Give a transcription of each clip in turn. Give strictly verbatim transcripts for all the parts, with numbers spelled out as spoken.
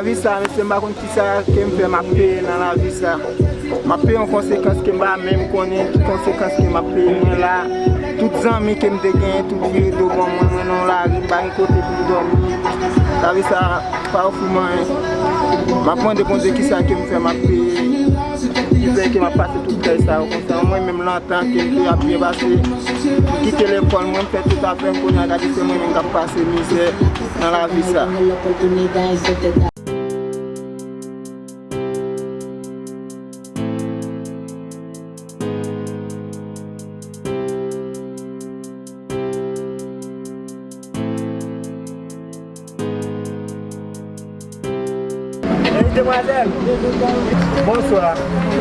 Lavi sa, mesye, m pa konn kisa ke m fè m ap peye nan lavi sa. M ap peye yon konsekans ke m pa menm konnen ki konsekans ke m ap peye. Mwen la, tout zanmi ke m te genyen, tout vire do bò mwen, mwen nan lari, m pa gen kote pou m dòmi. Lavi sa pa ofri mwen anyen. M ap mande Bondye kisa ke m fè m ap peye, ki fè ke m ap pase tout dèy sa yo konsa. Mwen menm, nan tan ke m te ap byen pase, m kite lekòl, mwen m fè tout afè m, kounye a gade se mwen menm k ap pase mizè nan lavi sa. Hey, demwazèl! Bonswa.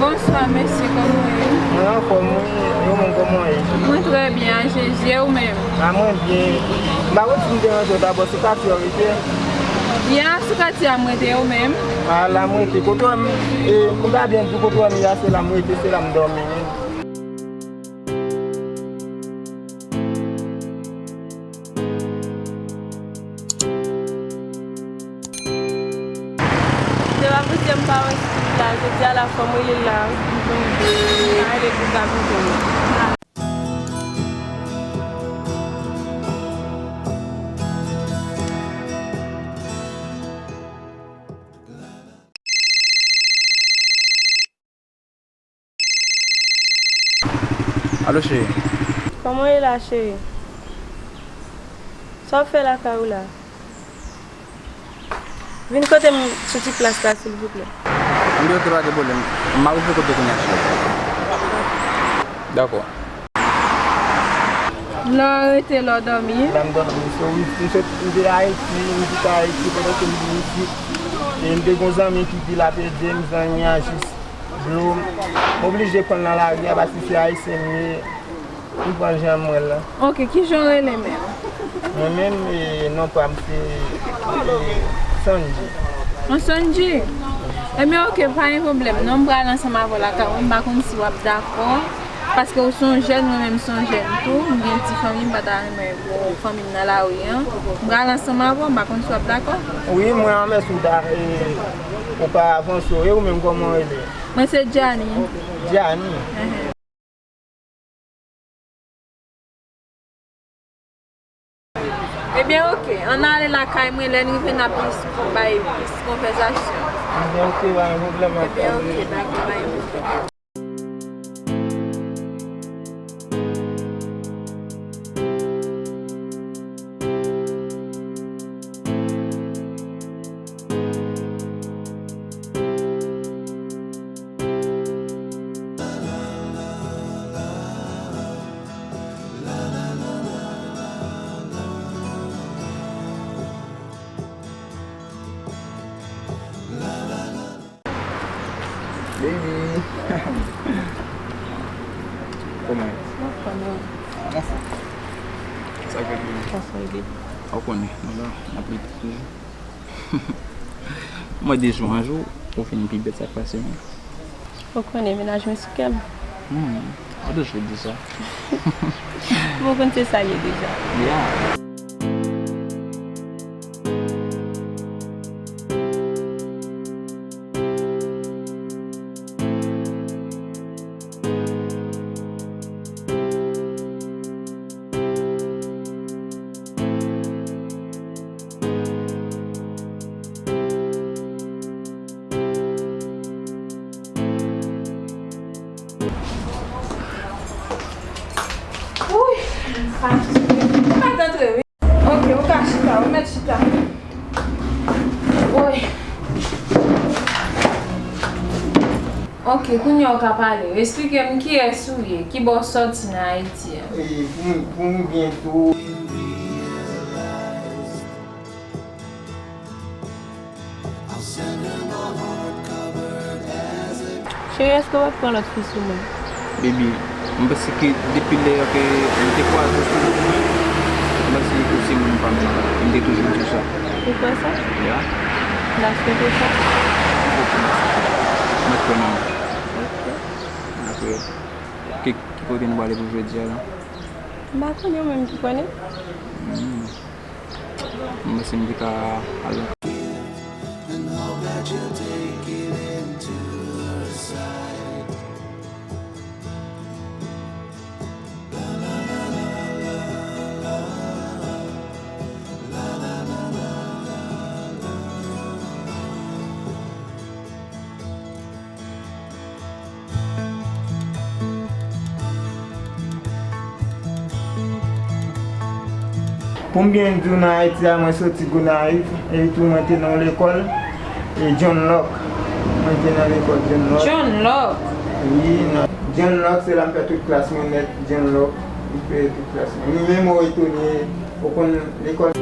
Bonswa, mesye, kòman w ye? Mwen anfòm, wi. E ou menm, kòman w ye? Mwen trè byen, a Jezi, e ou menm? A, mwen byen. M pa konn si m deranje w dabò, sou katye w rete? Ya, sou katye a m rete, ou menm? A, la m rete. Kote w wè m, e, pou m ta byen di w, kote w wè m ye a, se la m rete, se la m dòmi. Se pa posib m pa wè Steve la, jodi a la fò m rele l la, m konnen m pa rele pou ka vin jwenn mwen. Alo, cheri. Kòman w ye la, cheri? Sa w ap fè lakay ou la? Vin kote m sou ti plas la, silvouplè. Anben, oke, pa gen pwoblèm. M ap rive kote w kounye a, cheri. Dakò. Lè w rete, lè w dòmi? La m dòmi, so, m, m sot, m te Ayiti, m kite Ayiti, pandan ke m vin isit. E m te gen yon zanmi ki di l ap ede m, zanmi a jis blo m. M oblije pran l nan lari a, paske se Ayisyen m ye. M pran l jan m wè l la. Oke, kijan w rele menm? Mwen menm, e, non pa m se, e, Sanji. An, Sanji? Ebyen, oke, pa gen pwoblèm. Non, m pral ansanm avè w lakay mwen, m pa konn si w ap dakò. Paske ou se yon jèn, mwen menm se yon jèn tou. M gen ti fanmi, m pa ta renmen pou fanmi m nan lari an. M pral ansanm avè w, m pa konn si w ap dakò. Wi, mwen anmèsi w ta, e, ou pa avanse w. E ou menm, kòman w rele? Mwen se Djani. Djani? Ehe. Ebyen, oke. Ann ale lakay mwen, lè n rive, n ap plis bay plis konvèsasyon. Ebyen, oke, pa gen pwoblèm. Ebyen, oke, dakò, pa gen pwoblèm. Baby. Kòman? Mwen fò, non. Mwen fò. Sa k fèt menm? Sa fò ede. Ou konnen, nou la, n ap lite toujou. Mwen de jou an jou, ou vin pi bèl, sa k pase menm? Ou konnen mennaj mwen sou kè m. Hmm, ou toujou di sa. Bon, ou konn se sa l ye deja. Yeah. Wouy, m fatige. Ou mèt antre, wi. Oke, ou ka chita, ou mèt chita. Woy. Oke, kounye a ou ka pale. Esplike m kiyès ou ye, kibò w sòti nan Ayiti a. E, pou m, pou m byen tou. Cheri, èske w ap pran lòt fi sou mwen? Baby, m panse ke depi lè ke m te kwaze w sou wout mwen, m panse ke w se moun pa m nan. M te toujou di w sa. Ou kwè sa? Ya. N a swete sa? Oke, mèsi. Mwen kwè nan ou. Oke. Dakò. Ki, ki kote nou prale pou jodi a la? M pa konnen, ou menm ki konnen. Hmm. Mwen se m te ka al. Pou m byen di w, nan Ayiti a, mwen soti Gonayiv, epi tou mwen te nan yon lekòl, e John Locke. Mwen te nan lekòl John Locke. John Locke? Wi, nan John Locke, se la m fè tout klas mwen nèt, John Locke, m fè tout klas mwen. Mwen menm, ou etone, ou konn lekòl.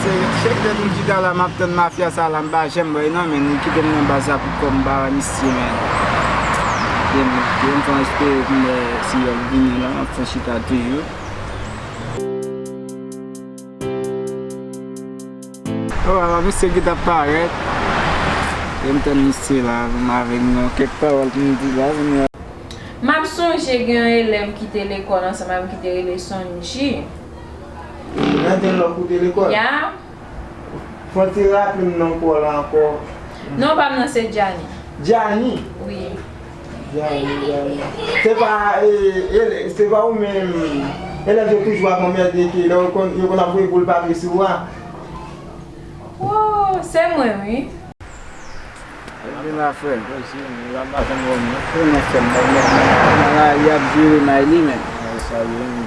Se chak lè m chita la, m ap tann mafya sa la, m pa janm wè non, men li kite m nan baz la pou kò m pa wè misye, men. Gen, gen m fè espere pou m wè si y ap vini la, m ap fè chita toujou. Oh, ala misye ki t ap parèt. E m tann misye la, m avèk nou. Kèk pawòl pou m di la, kounye a. M ap sonje gen yon elèv ki te lekòl ansanm avè m ki te rele Sonji. Nan John Locke ou te lekòl? Ya. Fò w ti raple m non pa w la ankò. Non pa m nan se Djani. Djani? Wi. Djani, Djani. Se pa, e, e, se pa ou menm, elèv yo toujou ap anmède ke lè yo konn, yo konn ap voye boul papye sou ou a. Oh, se mwen, wi. Ebyen la, frè. Frè, nan sèm nan, nan lari ap jere may li, men.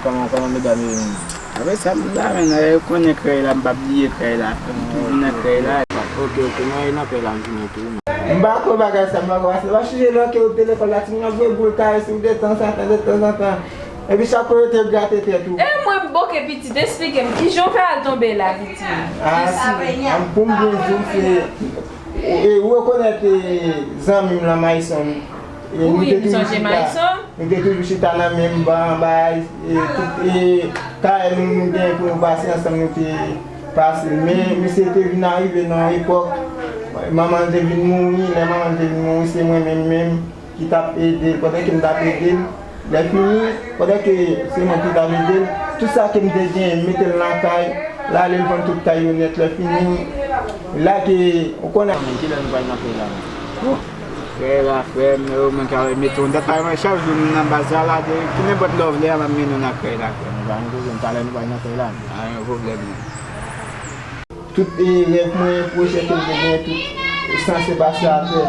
Kòman, kòman medam yo menm? Apre sa, m la, men, yo konnen krèy la, m pa bliye krèy la, frè. M toujou nan krèy la. Ok, ok, mwen nan krèy la, m vini tou. M pa kwè bagay sa, m pa kwè sa. M ap sonje lè ke ou te lekòl la, timoun ap voye boul kare sou ou detanzantan, detanzantan. Epi chak kote te grate tèt ou. E mwen m boke pitit, esplike m, kijan w fè al tonbe la, pitit? Ah, si. Pou m byen di w, se, e, ou rekonèt, e, zanmi m lan, Mayson. E, nou te toujou chita, nou te toujou chita nan menm ban, bay, e, tout, e, kay nou, nou gen pou nou pase ansanm, nou te pase. Men, misye te vin arive nan yon epòk, manman l te vin mouri, lè manman l te vin mouri, se mwen menm menm ki t ap ede l, pandan ke m t ap ede l, lè fini, pandan ke se mwen ki t ap ede l, tout sa ke m te genyen, m mete l nan kay, l ale l vann tout kay yo nèt, lè fini, la ke, ou konnen. Kilè nou pral nan kay la? Bon, frè la, frè m yo, mwen ka mete yon dat, pa mwen, chak jou m nan baz la, la, de, ki nenpòt lè w vle a, m ap mennen w nan kay la, frè m. Pa gen pwoblèm, talè nou pral nan kay la. Pa gen pwoblèm, non. Tout, e, rèv mwen, pwojè ke m te genyen, tout sanse pase atè.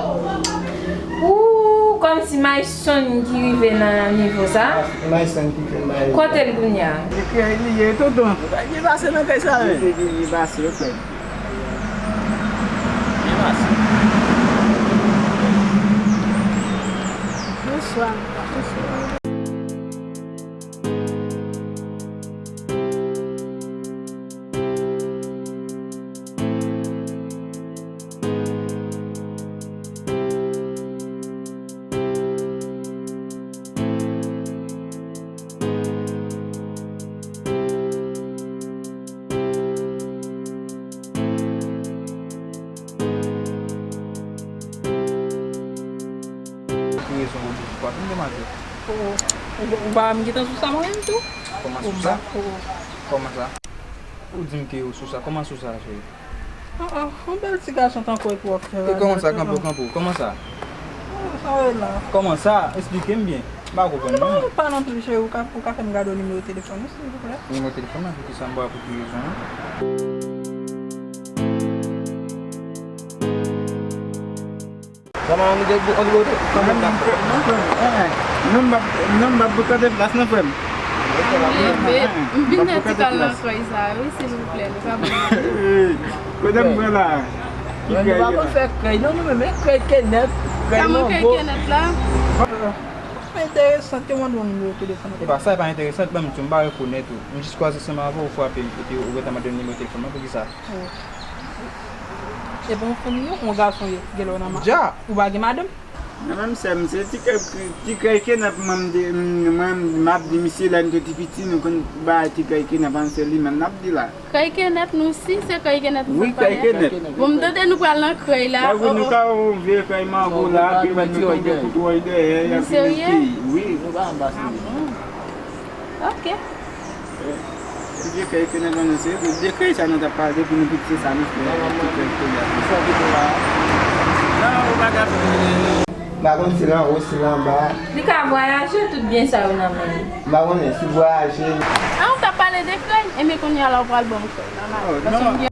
Ooh, kòmsi Mayson ki rive nan nivo sa. Mayson ki fè m bagay. Kote l kounye a? Li, li, li ye, tonton. Li pase nan kay sa, wi. Li, li, li pase, yo fè. Li pase. Bonswa. Bonswa. Ki rezon ou di kwa? Vin demake. Oh, ou, ou pa wè m gentan sou sa mwen menm tou? Kòman sou sa? Oh. Kòman sa? Ou di m ke ou sou sa. Kòman sou sa, cheri? Ah, ah, yon bèl ti gason tankou w epi w ap fè rad nan tèt mwen. E kòman sa, kanpe w, kanpe w? Kòman sa? Ah, sa w la. Kòman sa? Esplike m byen. M pa konprann non. Non, pa non plis, cheri. Ou ka, ou ka fè m gade yon nimewo telefòn ou, silvouplè? Nimewo telefòn mwen, poukisa m ba w pou ki rezon an? Kòman nou te, nou te vote? Kòman n ap fè? Non, frè m, eh, eh. Non, m p ap, non, m p ap bout tande plas non, frè m. Bebe, m vin nan ti kal nan kay sa, wi, silvouplè, nou ka ban m. Kote m pran la? Ki kay la? Nou pa konn fè kay non, nou menm, men kay kenèp, kay mango. Kay kenèp la? Enteresan, te mande yon nimewo telefòn. E pa sa, e pa enteresan, ban m di w, m pa rekonèt ou. M jis kwaze semen avè w, ou frape m, epi ou gentan mande m nimewo telefòn mwen, poukisa? Oh. E pa yon fanm ou ye, yon gason ou ye, genlè w nan ma-, ou pa gen madanm? Non, menm sè m, se ti kèy, ti kèy kenèp mwen m di, mwen m ap di misye lè m te pi piti, nou konn bay ti kèy kenèp an, se li menm n ap di la. Kèy kenèp nou si, se kèy kenèp nou. Wi, kèy kenèp. Bon, m tande nou pral nan kèy la. Wi, nou ka yon vye kèy mango la, epi nou tonbe kout wòy dèyè, epi nou serye? Wi. Nou pa anba serye. Ah bon? Ok. Vye kèy ke n ap anonse, de kèy sa nou t ap pale depi nou piti, se sa nou fè. Ti kèy, kèy a. Sa ki te la? Non, ou pa ka fè. M pa konn si l anwo, si l anba. Li ka vwayaje, tout byen sa yo nan men li. M pa konnen si l vwayaje. Ah, ou t ap pale de kèy? Enben, kounye a la, ou pral ban m kèy la, m ale. Oh, non.